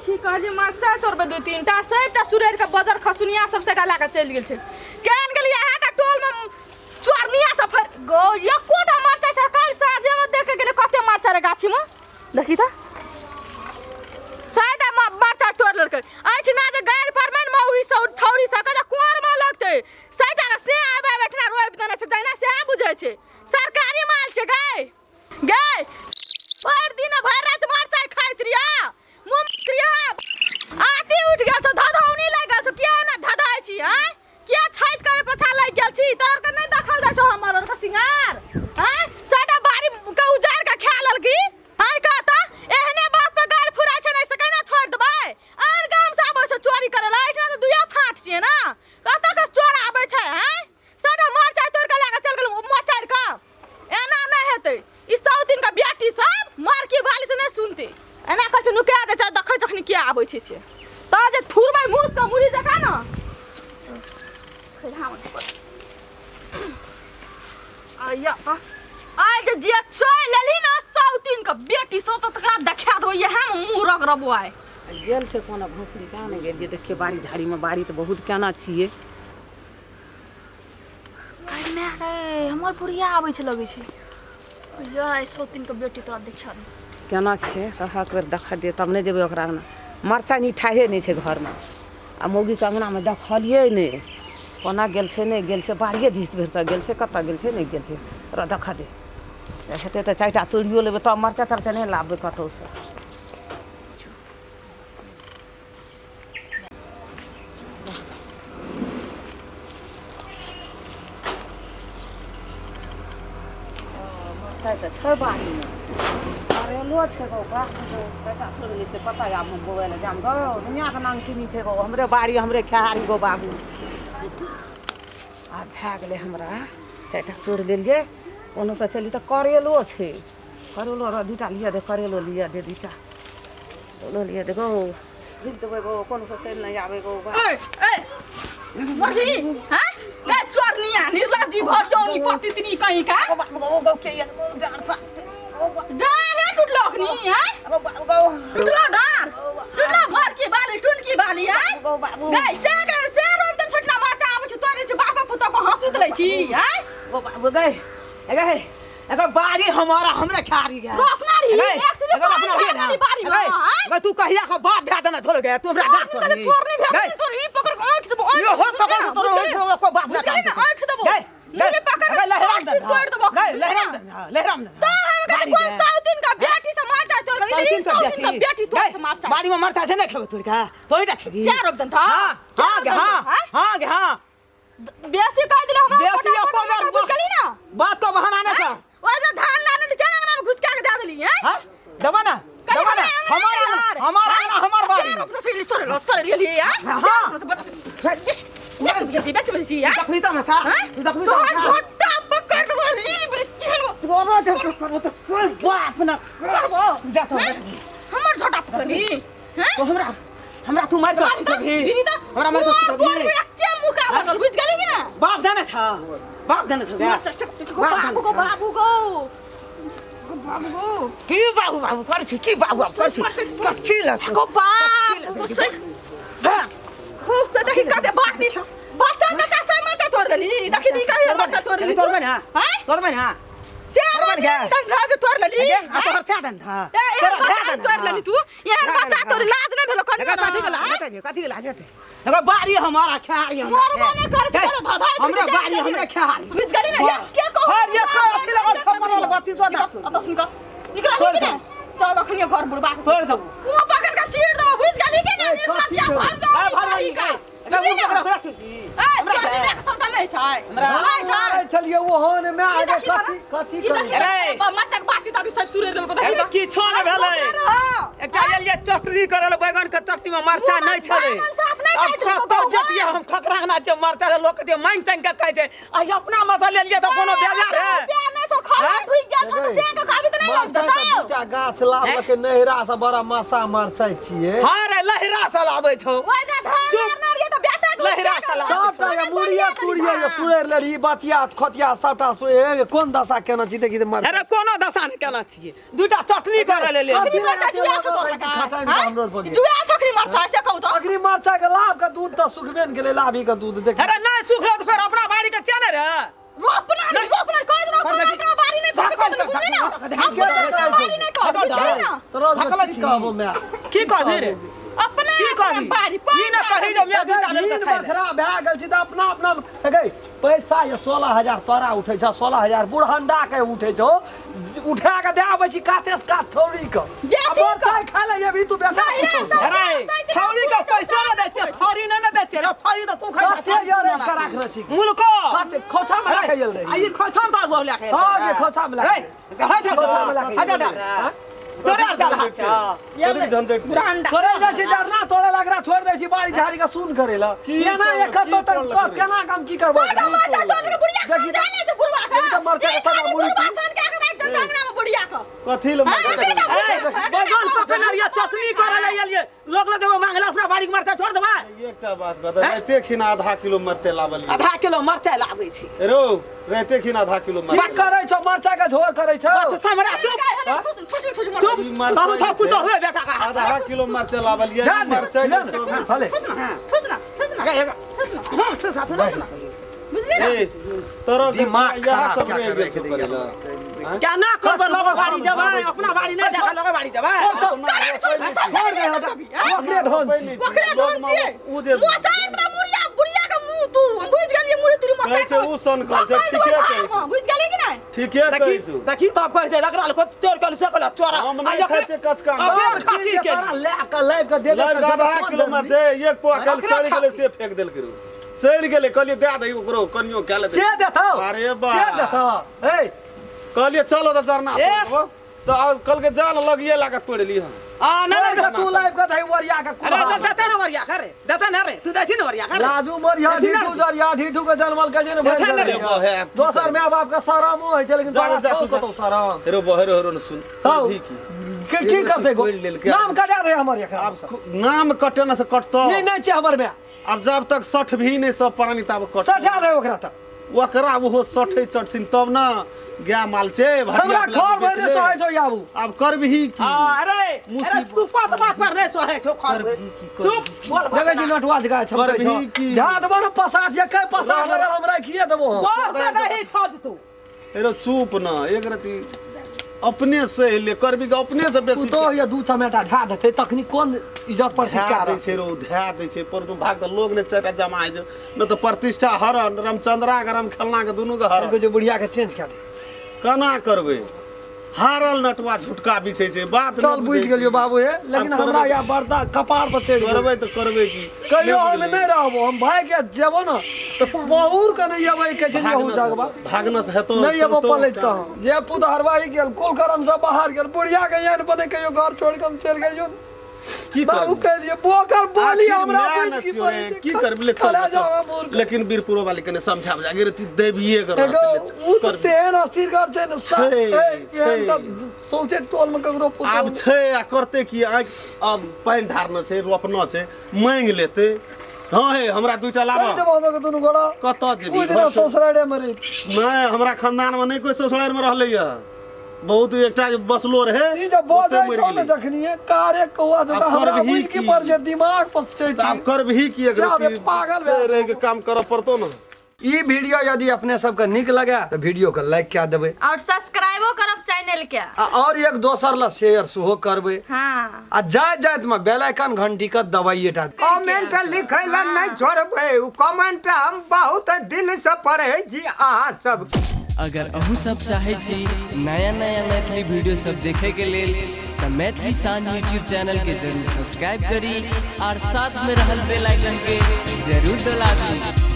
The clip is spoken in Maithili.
सखी कहलियै मरचाइ तोड़बै दू तीन टा सबटा सुरैर के बजर खसुनिया सब सबटा लए कऽ चलि गेल छै। केहन गेलियै अहाँके टोलमे चोरनिया सब फर गो एकोटा मरचाइ छै। काल्हि साँझेमे देख के गेलियै कते मरचाइ रहै गाछीमे, देखी तऽ साइटा मरचाइ तोड़ि लेलकै। एहिठिना जे गारि पड़बै ने मौगी सब छौड़ी सबके तऽ कुआरमे लगतै। साइटा के से आबि आबि एहिठिना रोपि देने छै, जहिना सएह बुझै छै। सरकारी माल छै गै गै, भरि दिन भरि राति मरचाइ खाइत रहिया, मुँह रिया आती उठि गेल छौ, धधौनी लागि गेल छौ। किया एना धधाइ छी आँय? किया छाइत करे पछा लागि गेल छी? तोहर के नहि देखल जाइ छौ हमर के सिंगार आँय? साटा बाड़ी के उजाड़ के खा लेलकी आँय? कह तऽ एहने बात पर गारि फुराइ छै नहि से केना छोड़ि देबै? आन गाम से आबै छै चोरी करे ला, एहिठिना तऽ दुइया फाट छियै ने, कतऽ के चोर आबै छै आँय? साटा मरचाइ तोड़ि के लए कऽ चलि गेल मचारि कऽ। एना नहि हेतै, ई सब दिन के बेटी सब मारकी वाली से नहि सुनते। एना कहै छै नुका दै छै, देखै जखनी के आबै छै से तऽ जे थुरबै मुँह से मुड़ी जकाँ ने। आया आइ जे जे चलि लेलही ने सौतीन के बेटी सब तऽ तकरा देखा देबै, इएह मे मुँह रगड़बो आइ। गेल छै कोनो भोसड़ी कहाँ नहि गेलियै, देखियै बाड़ी झाड़ीमे, बाड़ी तऽ बहुत केना छियै। अरे माय रे, हमर बुढ़िया आबै छै लगै छै। ये सौतीन के बेटी तोरा देखा दे केना छै, रहक बेर देखऽ दे तब नहि जेबै ओकरा अङ्गना। मरचाइ निठाहे नहि छै घरमे आ मौगीके अङ्गनामे देखलियै नहि, कोना गेल छै नहि गेल छै, बाड़िए दिस भरि तक गेल छै, कतऽ गेल छै नहि गेल छै, ओकरा देखऽ दे। हेतै तऽ चारिटा तोड़ियो लेबै तब मरचाइ तरचाइ नहि लाबबै कतहुसँ। मरचाइ तऽ छै बाड़ीमे, करैलो छै गौ, बाप गौ, चारिटा तोड़ि लै छियै। कतऽ आब हम बौआइ लए जायब गौ? दुनिआँके नाङकिनी छै गौ, हमरे बाड़ी हमरे खेहारी गौ बाबू। आब भए गेलै हमरा, चारिटा तोड़ि लेलियै। ओनोसँ चलि तऽ करैलो छै, करैलो रह दूटा लिअ दे, करैलो लिअ दे दूटा, करैलो लिअ दे गौ, भेज देबै गौ, कोनोसँ चलि नहि आबै गौ। ए ए मर्जी हैं ए चोरनिया निर्लज्जी भरियौनी पतितनी कहीं का ओ बाप गौ, गौ के गौ डाँर सा ओ बाप डाँर है टूटलो अखनी हैं? ओ बाप गौ, टूटलो डाँर, टूटलो मर की बाली टून की बाली हैं गौ बाबू गै से के से रोप दन छोटना माचा आबै छै तोरे छै बाप पुतो को हंसुत लै छी हैं? गौ बाबू गै गै, एकर बाड़ी हमारा हमरे खारी गया। रोपना रही, गै, एक तुझे एकर पानी अपना भए रही ना। देली बाड़ी में, गै, आँय? गै, तू कहिया के बाप भए देने छोड़ गया, तू हमरा डांट चोरनी तोड़ही। चोरनी भए गै, गेली, तोर ई पकड़ के ऐंठ देबो, ऐंठ यो हो देबो, पकड़ बुझलियै? तोर ऐंठ देबो, को बाप ना बुझलियै ने, ऐंठ देबो। गै, गै, मुँह में पकड़ के गै, लहराम फाँसी दे, तोड़ि देबो, गै, बुझलियै लहराम ने? दे, लहराम दे। तऽ हम कहै बाड़ी कोन दे। साउतिन का बेटी से मारता तोड़ गेली, ई साउतिन का साउतिन का बेटी। बेटी तोड़ गै, से मारता। बाड़ी में मरचा छै नहि खेबै तोड़ि के, तोही टा खेबही। चार रोप देन था। हाँ, चार हाँ, रोप देन हाँ, था, हाँ, गे, हाँ। बेसी कह दिलो हमरा, बेसी फटाफट एको बेर हमरा बुझ गेली ना। बात तो बहाना नहि कर। ओ जे धान लाने त केना अंगना में घुसका के दे देली हैं? हाँ? देबा ना, कहीं देबा ना। हमरा अंगना हमार में अंगना, यार। हमार हाँ? अंगना, हमार बाड़ी। से रोपनो से तोरे लो, तोरे लिए लिए यार। हाँ। से रोपनो से बता। बेसी बेसी बेसी बेसी बेसी यार। देखबी तऽ मसा, हाँ? तू देखबी तऽ तोरा मसा। झोटा पकड़ लो लीली बड़ी केहन गो। तोरो जे करबो तऽ कोइ बाप ना। करबो। जा तो। हैं? हमर झोटा पकड़बी हैं? तो हमरा हमरा तू मारि कऽ सुतबही, दीदी तऽ हमरा मारि कऽ तोर सुतबही। में के मुका लगल, बुझ गेली कि ना? बाप देने छ, बाप देने छ। मर चक चक गो बाप बाबू गो, देने छ। बाबू गो बाबू गो, की बाबू बाबू कर छी? की बाबू बाबू कर छी? कथी लग गो बाबू गो से खुश तऽ देखी कते बात दी, बच्चा बच्चा से मरचा तोड़ लेली। देखी दी कहीं मरचा तोड़ लेली। तोड़बै ना? हैं? तोड़बै ना? से तोड़बै रोड ना? में राज तोड़ लेली। आ तोहर छा देन था, ए एहन तोरा बच्चा छा देन तोड़ लेली तू, एहन छा बच्चा देन। तोड़ लाज नहि भेलो कनियो? कथी के लाज हेतै? कथी के लाज हेतै? एगो बाड़ी हमारा खेहारी हमरा मरबो नहि करै छै, तोरा धधाइ दै हमरा छै, बाड़ी हमरा खेहारी। बुझि गेली ने? ये के कहू? हर ये के अथी लगल छप्पर बत्ती सो ना। अतऽ सुन कऽ निकल तोड़ कि ने दे। चल अखनियो घर बुढ़बा के तोड़ देबो। मुँह पकड़ के चीर देबो, बुझि गेली कि ने? ए, निर्लज्ज कथी भर भेलै? ए, भर लो लो, का ए, बुझली मुँह ने? पकड़ हमरा चुकी। ए हमरा चोरनी दे। माय के समटल नहि छै, हमरा- नहि छै। छलियै ओहन मे ई आगे देखी कथी तोरा? कथी ई देखी करी? अरे! मरचाक बाटी ताटी सब सुरे लेलको, देखी अरे तऽ। किछो नहि भेलै। एकटा लेलियै चटनी करल, बैगन के चटनी में मरचा मुँह नहि छलै। ब्राह्मण साफ नहि अब खाइत छौ कतऽ गौ, जतियै हम खकरा अंगना जे मरचा रहे, लोक जे मांगि तांगि के खाइ छै, आ ई अपना मसा लेलियै तऽ कोनो बेजार है? रुपया नहि छौ, खड़ा हैं? ढुकि गेल छौ तऽ से के कहबी तऽ नहि मरचाइ लगतौ। के दूटा गाछ लाबऽ के नैहरा से बड़ा मासा मरचाइ छियै। हाँ रे, लहिरा से लाबै छौ। ओहि दिन धान चुप। आनने रहियै तऽ बेटा के नहिरा साला सबटा ये मुड़िया तुड़िया ये सुड़ेर लेली बतिया खतिया सबटा सुड़े कोन दशा केना छी देखी मर अरे कोनो दशा नहि केना छियै दूटा चटनी करे ले ले अथी मरचा जुआ छौ तोरा खटाइ में हमरो पर गेल। जुआ छखरी मरचा से कहू तो अखनी मरचा के लाभ के दूध तऽ सुखबे ने गेलै लाभी के दूध देख अरे नहि सुखलो तऽ फेर अपना बाड़ी के चने रे रोपना नहीं रोपना कह देना अपना अपना बारी नहीं कर कर बुझली ना अपना बारी नहीं कर बुझली ना तोरा की कहबो मैं की कहबी रे अपना की कहबी बारी ई न कही जे मैं दूटा नींद लड़का खाइ ले। बखरा भए गेल छी तऽ अपना अपना गै पैसा ये 16,000 तोरा उठै छौ 16,000 बुढ़हंडा के उठै छौ उठा के दए आबै छी काते से कात छौड़ी के आ मरचाइ खाय ले जेबही तू बेटा नहीं रे, सब- अरे छौड़ी के पैसा न दै छियै थरी न दै छियै रे फरी तऽ तू खाइ कते यार एक सौ राखने छी? मुल्को कते खोछा में राखै गेल रही आ ई खोछा में तऽ बोले के हाँ, ये खोछा में रे राखै हट हट खोछा में राखै हट हट हाँ? तोरे आर दाल हाथ छौ। बुढ़हंडा तोरे जाइ छी डरना तोड़े लगरा छोड़ दै छी बाड़ी झाड़ी के सुन करे ला एना एक कतो तक केना काम की करबो मरचा तोड़ के बुढ़िया के देखी समझा ले छै बुढ़वा के देखी तऽ मरचा के ई खाली सदा मुड़ी बुढ़वा सन के आके राखि देल छै अंगना में बुढ़िया के कथी ले हाँ, मरचाइ? एकटा ए, बुढ़िया छै, बगल पकड़ने रहियै चटनी करे ले एलियै लोग ले देबो मांगला अपना बाड़ी के मरचा छोड़ देबै एकटा बात बता राइते खिन आधा किलो मरचाइ लाबलियै आधा किलो मरचाइ लाबै छी रो राइते खिन आधा किलो की मरचाइ करै छौ मरचा के झोर करै छौ बस हमरा चुप ठुस ठुस ठुस चुप ई मरचाइ तहु छौ जे पुतोह हुए बेटा का हाथ आधा किलो मरचाइ लाबलियै जा दे, मरचाइ जा जे दे। सब- हले। ठुस ना ठुस ना ठुस ना ठुस ना हां ठुस हाथ ठुस ना बुझली ना ए तोरो दिमाग इएह खराब सब क्या रहि कर गेल राखि छौ दैया करै ला। क्या ना करबै लोग बाड़ी जेबै अपना बाड़ी नहि देखा लोग बाड़ी जेबै करे छोड़ दे छोड़ दे हटा। ओकरे धन छी ओकरे धन छियै उ जे मोचाइ देबै मुड़िया बुढ़िया के मुंह तू हम बुझि गेलियै मुड़ी तुरी कहै मोचाइ छै उ सन कहै छै ठीके कहै छै बुझि गेलियै कि नहि ठीके कहै देखी छौ देखी तब कहै छै एकरा लोग चोर कल से कल चोरा हम नहि खाइ छियै कचका ओकरे सब खातिर चीज के तोरा लए के लाबि के देबे लाइब करै छौ आधा तऽ कोन किलो जरूरी? मरचाइ एक पौआ कल ओकरे सड़ि गेलै खातिर। से फेंक देलकै रौ सड़ि गेलै कहलियै दए दही ओकरो कनियो कए लेतै से देतौ अरे बा से देतौ ए कहलियै चलो तऽ जरना ए। तोड़बो। तऽ आ कहलकै जान लगिए लाके तोड़ि लिहऽ आ ना ना तू लाबि के दही ओरिया के अरे कुल्हाड़। देते न वरिया करे देते न रे तू दै छी न वरिया करे लाजू मरिया देखी ना। ढीठू जरिया ढीठू के जनमल के जे ने भरि देखा ना गेलै। रे। बहे, आब की दोसर माय बाप के शरमो होइ छै लेकिन जा, तोरा जा, छौ तू जा। कतौ शरम हेरो बहेरो हेरो ने सुन तब करभी की के की करतै गो तोड़ि लेलकै। नाम कटा दे हमर एकरा आब नाम कटे न से कटतो ई नहि छै हमर माय आब जब तक सठ भी नहि सब प्राणी ताब कट सठा दे ओकरा तऽ ओकरा ओहो सठे चटसिन तब न गाय माल छै भटिया हमरा पिला घर बेच भरि ले। सहै छौ आबू आब करबिही की आ अरे अरे मुसीबत। तू बात बात पर नहीं सोहे छो खर करबिही की, चुप बोल बात देखै छी नटुआ जकाँ छमकै छौ करबिही की? ध्यान देबो ने पसाठ एकै पसाठ रहल- अगर हम राखिए देबो हम बहुत नहीं छज तू हेरो चुप न एक रति अपने सहि ले करबी के अपने से बेसी पुतोह या दू चमेटा धए देतै तखनी कोन इज्जत प्रतिष्ठा धए दै रहतै छै रौ धए दै छै पर तुम भाग तऽ लोग ने चारिटा जमा होइ छै नहि तऽ प्रतिष्ठा हरन रामचंद्रा के रामखेलना के दुनू के हम हरन कहै छै बुढ़िया के चेंज कए दे केना करबै हारल नटुआ झुटका बिछै छै बात चल बुझि गेलियो बाबू हे लेकिन आब हमरा करबै- या बर्दा कपार पर चढ़ि गेल करबै तऽ करबै की कहियो हम नहि रहबो हम भागि के जेबो ने तऽ बहुर के नहि अबै कहै छै नहि जगबा भागना से हेतौ नहि अबो चलतौ। पलटि कऽ हम। जे पुतहरवाही गेल कुल करम से बाहर गेल बुढ़िया के एहन बने कहियो घर छोड़ के हम चलि गेलियो की बाबू करबै? कह दिए बोकर बोली आखिर हमरा माय बुझि न की छियौ पड़ै रे, छै की करबै ले चल, खड़ा चल। जाओ मूर्ख लेकिन वीरपुरो वाली कने समझा बुझा गे रे ती देबिए कर एगो उ तऽ तेहन अस्थिर घर छै ने छै, एहन छै। तऽ सौंसे टोल में ककरो पुतोह आब छै आ करते की आँखि अब पानि ढारना छै रोपना छै मांगि लेतै हँ हे हमरा दुइटा चलि लाबऽ जेबो हमरा के दुनू गोड़ा कतऽ जेबही कुछ दिना ससुरारे में रही नहि हमरा खानदान मे नहि कोइ ससुरारि मे रहलै यऽ बहुत एकटा जे बसलो रहे ई जब ओते बजै मरि छौ ने गेलै। जखनिये कारे कौआ जकाँ आब हमरा करबही बुझि की की? पड़ जे दिमाग पर तऽ आब चढ़ि करबही की जा एकरा रे, पागल भए रहि के काम करऽ पड़तौ ने ई वीडियो यदि अपने सबके नीक लगे तऽ वीडियो के लाइक कए देबै और सब्सक्राइबो करब चैनल के आ और एक दोसर ला शेयर सेहो करबै हाँ आ जाइत जाइत में बेल आइकन घंटी के दबाइए टा कमेंट लिखै लए नहि छोड़बै ओ कमेंट हम बहुत दिल से पढ़ै छी अहाँ सब अगर अहूँ सब चाहै छी नया नया मैथिली वीडियो सब देखे के लेल तऽ मैथिली शान यूट्यूब चैनल के जरूर सब्सक्राइब करी और साथ में रहल बेल आइकन के जरूर दबाबी।